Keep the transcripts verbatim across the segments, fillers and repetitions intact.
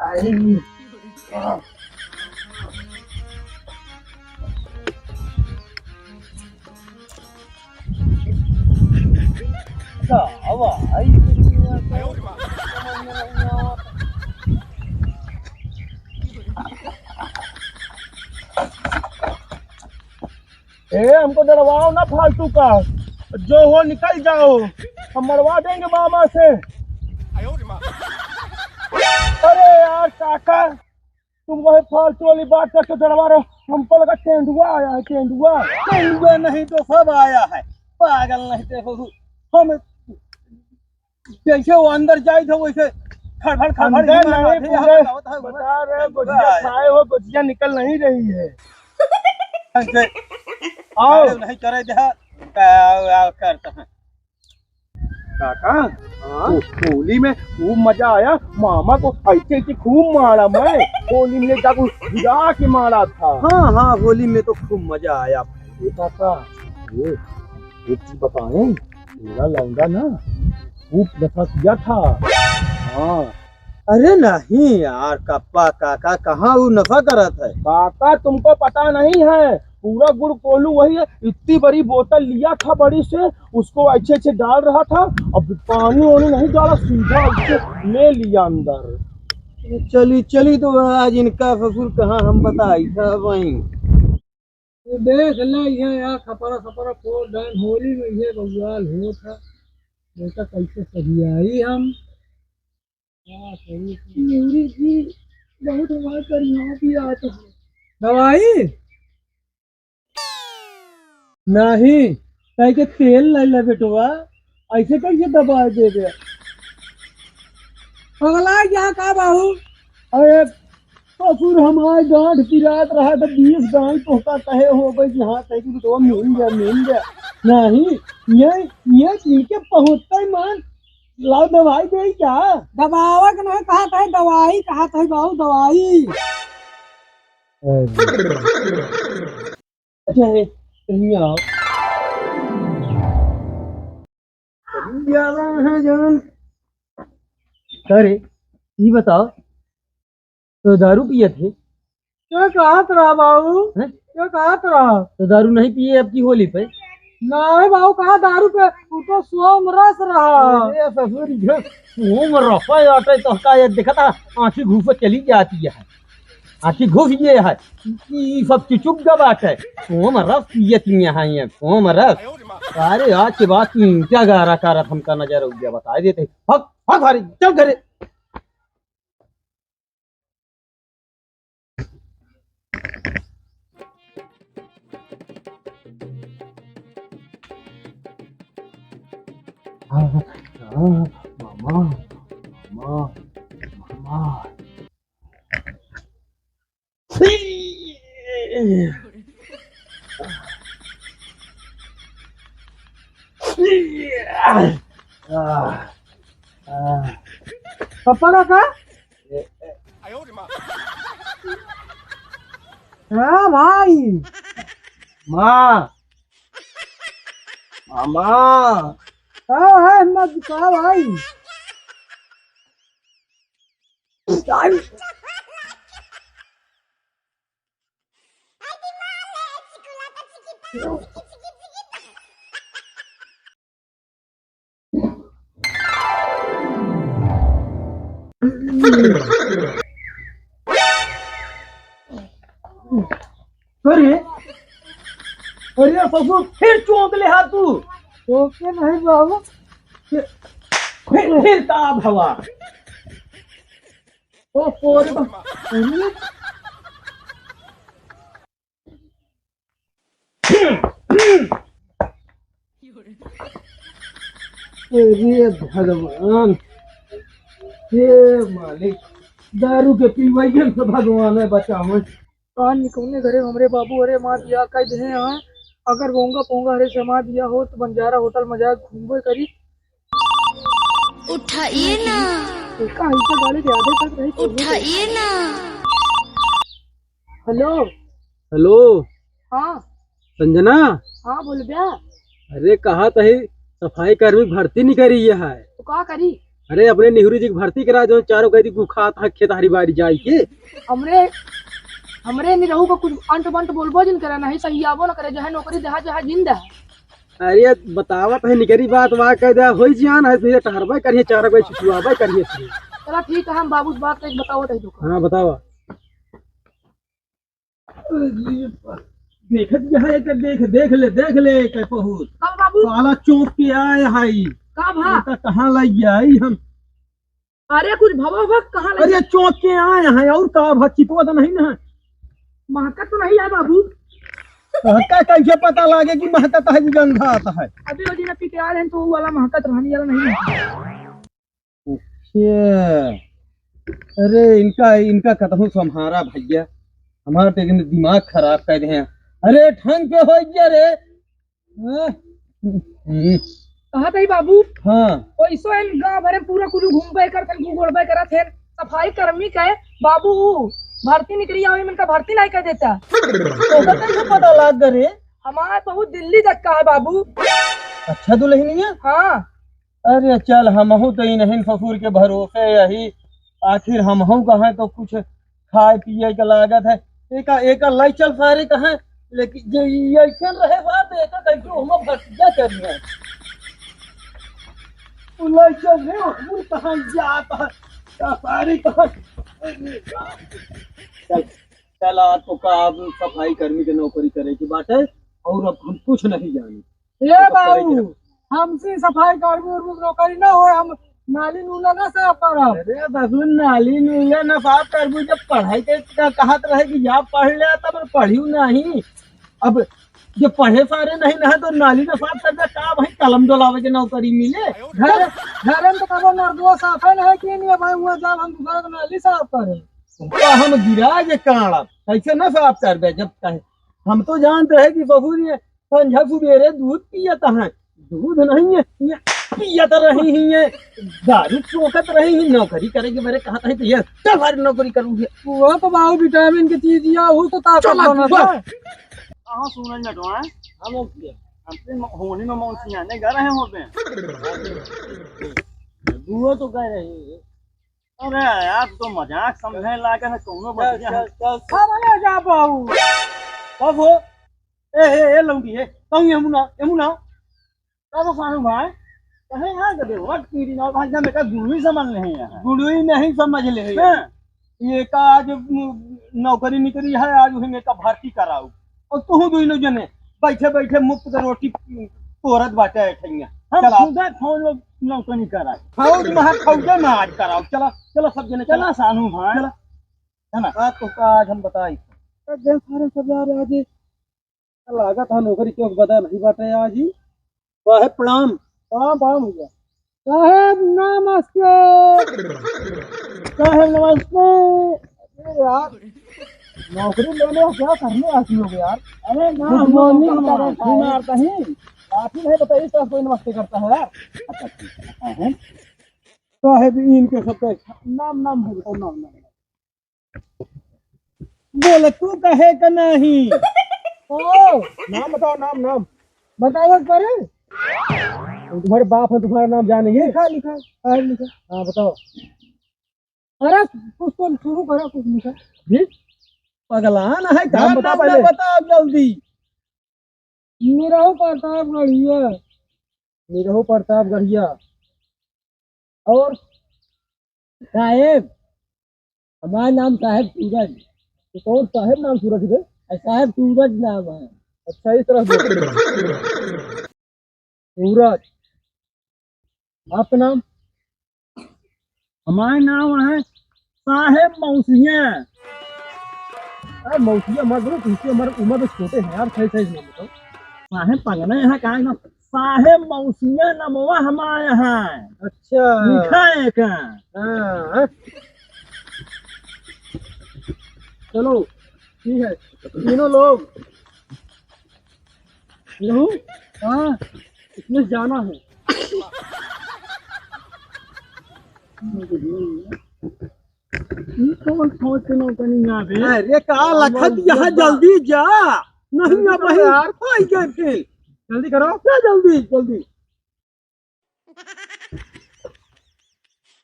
ए, हमको डरवाओ ना फालतू का, जो हो निकल जाओ, हम मरवा देंगे मामा से। अरे यार काका, तुम वही फालतू वाली बात करके डरवा रहे हो, हमको लगा तेंदुआ आया है, तेंदुआ। तेंदुआ नहीं तो सब आया है, पागल नहीं तो हो। हम जैसे वो अंदर जाए थे वैसे खड़खड़ खड़खड़ अंदर ही मार नहीं, रहे थे, पूरे हम बतावत है, बता रहे, तेंदुआ गोजिया आया। खाए हो, गोजिया निकल नहीं रही है। ऐसे आओ। अरे नहीं करे दे, का, का करता है। काका, हाँ? हो-, होली में खूब मजा आया, मामा को ऐसे ऐसे खूब मारा मैं, होली में जाकर गिरा के मारा था। हाँ, हाँ, होली में तो खूब मजा आया। ए काका, ये एक चीज बताएं, मेरा लौंडा ना खूब नशा किया था। हाँ। अरे नहीं यार, कप्पा काका कहाँ वो नशा करत है? काका तुमको पता नहीं है, पूरा गुड़ कोलू वही है, इतनी बड़ी बोतल लिया था बड़ी से, उसको ऐसे ऐसे डाल रहा था, अब पानी वानी नहीं डाला, सीधा ऐसे ले लिया अंदर। चली, चली तो आज इनका ससुर कहाँ हम बताई था वहीं। तो देख ले, ये यार खपरा सपरा फोड़ डाइन होली में ये बवाल होत है। बेटा कैसे सही आई हम? हाँ, सही है। मेरी जी बहुत हमारे करिया भी आता है। दवाई? नहीं, कह के तेल ले ले बेटवा, ऐसे कैसे दवाई दे दे? पगला गया का बाबू? अरे ससुर, हमार गांठ पिरात रहा त बीस गांठ तोहका कहे हो गई कि हाँ, कहे कि तो मिल गया, मिल गया। नहीं, ये, ये पी के पहुँचते ही मान, लाओ दवाई दे क्या? दबावा के नहीं कहा था, दवाई कहा था बाबू, दवाई। अच्छा है, कहीं आओ। कहीं आ रहा है जान। अरे, ये बताओ, तो दारू पिए थे? क्या कहत रहा बाबू? हैं? क्या कहत रहा? तो दारू नहीं पिए अब की होली पे? नहीं बाबू, कहाँ दारू पे? वो तो सोम रस रहा। अरे ससुर, ये सोम रस आटे तो का ये देखता, आँखी घूस चली जाती है। आँखी घूस ये है, ई सब चुचुक गवात है। सोम रस पिए थी यहाँ ये, सोम रस। अरे आज के बाद तू इनका गारा कारत हमका नजर हो गया, बता देते। भाग, भाग घरे, चल घरे। हाँ, हाँ, मामा, मामा, मामा। कपड़ा का? हाँ भाई। माँ। मामा। का है हिम्मत, का भाई? अरे, अरे ससुर, फिर चौंक ले हा तू। चौंके नहीं बाबू। फिर, फिर का भवा? ओ, पोरे बा-, अरे। अरे भगवान, हे मालिक, दारू के पीवैयन से भगवान है बचावे। कान निकौने घरे हमरे बाबू, अरे माँ बियाह कई देहे हैं। अगर बोंगा पोंगा हरे से माँ बियाह हो तो बंजारा होटल में जाए घूमबे करी। उठाइए ना। एका ऐसा गाली दे आधे तक नहीं छोड़ने उठाइए ना। हेलो। हेलो। हाँ। संजना। हाँ, बोल बे। अरे, कहा तही सफाई कर्मी भर्ती निकरी है। तो का करी? अरे, अपने निहुरी जी के भर्ती करा दो, चारों कह दी कुखात है खेतहरी बारी जाई के। हमरे, हमरे निरहू का कुछ अंट बंट बोलबो जिन करे, नहीं सही आबो न करे, जहाँ नौकरी देहा, जहाँ जिंदा है। अरे, बतावत है निकरी बात, वा कह दे, होई जियान है, फिर टहरबे करिए, चारों कह छुछुआबे करिए फिर। चला ठीक है, हम बाबू से बात करके बतावत है तो। हाँ, बतावा। देखत यहाँ एक देख, देख ले, देख ले, एक बहुत। का बाबू? साला चौंक के आए हाई। का भा? एका कहाँ लग गया ई हम? अरे कुछ भवा हुआ कहाँ लग अरे चौंक के आए हैं, और का भा, चितवा तो नहीं ना? महकत तो नहीं है बाबू। महका कैसे पता लागे कि महकत है कि गंधात है? अभी वो दिन पी के आ रहे हैं तो वो वाला महकत रहनी वाला नहीं है। अच्छा, अरे इनका, इनका कतहूँ सम्हारा भैया, हमार तो एकदम दिमाग खराब कर दे हैं। अरे ढंग पे हो गया रे। हाँ? हम्म। कहा था बाबू? हाँ। पैसो इन गाँव भरे पूरा कुल घूमबे करत हैं, घूमबे करत हैं, सफाई कर्मी का है बाबू, भर्ती निकली आवे, इनका भर्ती नहीं कर देता। तो कैसे पता लाग गए रे? हमार बहुत दिल्ली तक का है बाबू। अच्छा दुल्हनिया? हाँ। अरे चल, हमहू तो इन्हीं ससुर के भरोसे यही, आखिर हमहू कहें तो कुछ खाए पिए के लागत है। एका, एका लाई चल सारे कहें, लेकिन जे ई ऐसन रहे बात, एका कैसे हम भटिया करिए। उ लाई चल रे, उ कहाँ जात है, का सारे कहाँ। चल, चल, आज तो का, अब सफाई कर्मी के नौकरी करे की बात है, और अब हम कुछ नहीं जाने। ए बाबू, हमसे सफाई करबू उरबू नौकरी ना होए, हम नाली नूला ना साफ करब। अरे बाबू, नाली नूला ना साफ करबू, जब पढ़ाई के का कहत रहे कि जा पढ़ ले, तब पढ़ियो नहीं। अब जब पढ़े सारे नहीं ना तो नाली ना साफ कर दे, का भाई कलम डोलावे के नौकरी मिले? घर, घर में तो कबो मर्दवा साफे नहीं किए नहीं, भाई हुआ जाब हम दूसरा के नाली साफ करे। तो हम गिरा जे काड़ा, कैसे ना साफ कर दे जब कहे? हम तो जानते रहे कि ससुर ये संझा सुबेरे दूध पियत हैं, दूध नहीं है, ये पियत रही ही, ये दारू चोकत रही ही, नौकरी करे के बारे कहत है तो ये तो हर नौकरी करूँगी। वो तो बाबू विटामिन की चीज या वो तो ताकत चला, बना बस। था। कहाँ सुनल नटवा? हम लोग किया। हमसे म-, होनी में मौसी आने घर है होते हैं। दुआ तो कह रही है। अरे यार, तू तो मजाक समझे लागे है, कौनो चल, बतिया है। चल, चल, सारा ले जा बाबू। कब हो? ए, ए, ए, लौंडी, ए, कहूँ यमुना, यमुना। कब हो सानू भाई? कहे यहाँ के देखो, वट पीरी ना, भाई, जब एका गुड़ुई समझ ले हैं यहाँ। गुड़ुई नहीं समझ ले हैं। हाँ। ये का आज, उम, नौकरी निकली है, आज उहे में का भर्ती कराऊ। और तू दोनों जने बैठे बैठे मुफ्त का रोटी, उम, तोरत बाटे ठैया। हम चला। खुदे फौज में नौकरी कराए। फौज में, हाँ, फौजे में आज कराओ। चला, चला सब जने चला चला। सानू भाई। चला। है ना? आज तो का आज हम बताई। तो देख सारे सब यार आज लागत है नौकरी क्यों बदा नहीं बाटे आज ही। साहेब प्रणाम। प्रणाम, प्रणाम भैया। साहेब नमस्ते। साहेब नमस्ते। अरे यार, नौकरी लेने का क्या करने आती हो यार? अरे ना, गुड हम लोग मॉर्निंग नौकर करे मारता है। मारता ही। आप ही नहीं बताइए, सर कोई नमस्ते करता है? अच्छा, ठीक है। हाँ, हाँ। साहेब इनके सबके नाम, नाम है, बताओ नाम, नाम। बोले तू कहे का नहीं? ओ, नाम बताओ, नाम, नाम। बताओ एक बार। तुम्हारे बाप है, तुम्हारा नाम जानेंगे। लिखा, लिखा, साहेब लिखा। हाँ, बताओ। अरे, कुछ तो शुरू करो, कुछ लिखा। भी पगला ना है, नाम नाम बता नाम पहले। बताओ जल्दी। निरहू प्रतापगढ़िया। निरहू प्रतापगढ़िया। और? साहेब, हमारा नाम साहेब सूरज। तो कौन साहेब नाम सूरज है? अरे साहेब सूरज नाम है। अच्छा, इस तरह से। सूरज। आपका नाम? हमारा नाम है साहेब मौसिया। अरे मौसिया मत बोलो, तुमसे हमारे उम्र में छोटे हैं यार, सही सही नाम बताओ। साहेब पगले हैं, कहाँ एकदम साहेब मौसिया नमवा हमारे यहाँ। अच्छा। लिखा है का? हाँ। चलो, ठीक है, तीनों लोग। रहू? हाँ, इसमें जाना है। ई कौन सोच के नौकरी ना दे? अरे का लखत, यहाँ जल्दी जा। नहीं, नहीं अब तो वही यार। पाई गए फिर। जल्दी करो। क्या जल्दी, जल्दी?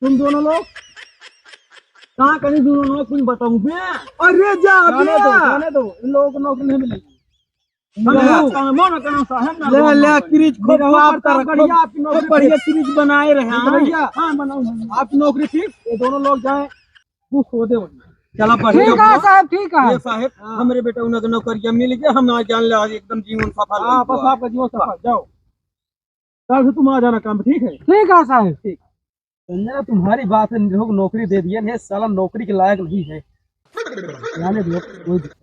तुम दोनों लोग कहाँ कहीं दोनों लोग कुछ बताऊं बे? अरे जा जाने दो, बे। जाने दो, इन लोगों को नौकरी नहीं मिलेगी। हम ले। लोग काम, मन काम साहब ना ले, लोग ले, काम क्रीज खूब मेरा काम ऊपर कर, काम खूब, बढ़िया, आपकी नौकरी खूब बढ़िया ठीक। क्रीज बनाए रहे हैं। भैया, हाँ, बनाओ, बनाओ। आपकी नौकरी ठीक, ये दोनों लोग जाएं, वो सो दे वहीं। चला, बढ़िया ठीक है हुआ। साहब, ठीक है। ये साहब, हाँ। हमरे बेटा उन्हें नौकरिया मिल गया, हम आज जान ले, आज एकदम जीवन सफल हाँ, हो बस गया। आपका जीवन सफल, जाओ। कल से तुम आ जाना काम, ठीक है? ठीक है साहब। ठीक। संजना, तुम्हारी बात है, लोग नौकरी दे दिए, ये साला नौकरी के लायक नहीं है। जाने दो, कोई दिक्कत